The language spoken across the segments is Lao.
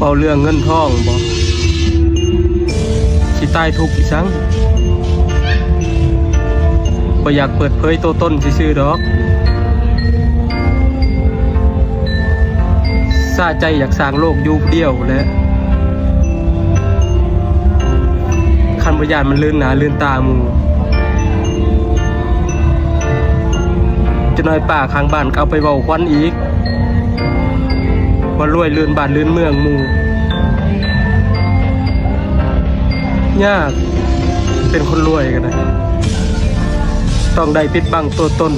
ເວົ້າເລື່ອງເງິນທອງບໍ? ຊິຕາຍທຸກອີ່ສັງ? ບໍ່ຢາກເປີດເຜີຍໂຕຕົນຊື່ໆດອກ. ສະໃຈຢາກສ້າງໂລກຢູ່ຜູ້ດຽວແຫຼະ. ຄັນບໍ່ຢ້ານມັນລື່ນໜ້າລື່ນຕາໝູ່, ຈັກໜ້ອຍປ້າຂ້າງບ້ານກໍເອົາໄປເວົ້າຄວັນອີກ ວ່າລວຍລື່ນບ້ານລື່ນເມືອງໝູ່. ຍາກ ເປັນຄົນລວຍກໍໄດ້ ຕ້ອງໄດ້ປິດບັງຕົວຕົນ,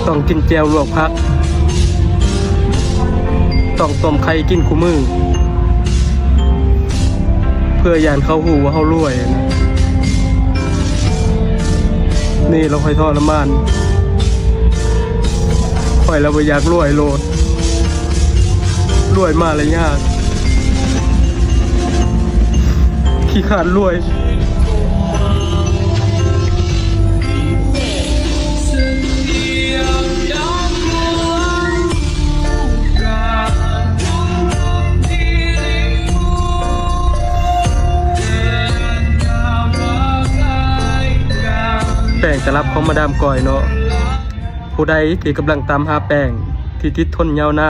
ຕ້ອງກິນແຈ່ວລວກຜັກ, ຕ້ອງຕົ້ມໄຂ່ກິນຄູ່ມື້ ເພື່ອຢ້ານເຂົາຮູ້ວ່າເຮົາລວຍ. ນີ້ລະຂ້ອຍທໍລະມານ, ຂ້ອຍລະບໍ່ຢາກລວຍໂລດ. ລວຍມາລະຍາກ, ຂີ້ຄ້ານລວຍ. ແປ້ງຕະລັບຂອງມາດາມກ້ອຍເນາະ. ຜູ້ໃດທີ່ກຳລັງຕາມຫາແປ້ງທີ່ຕິດທົນຍາວນານ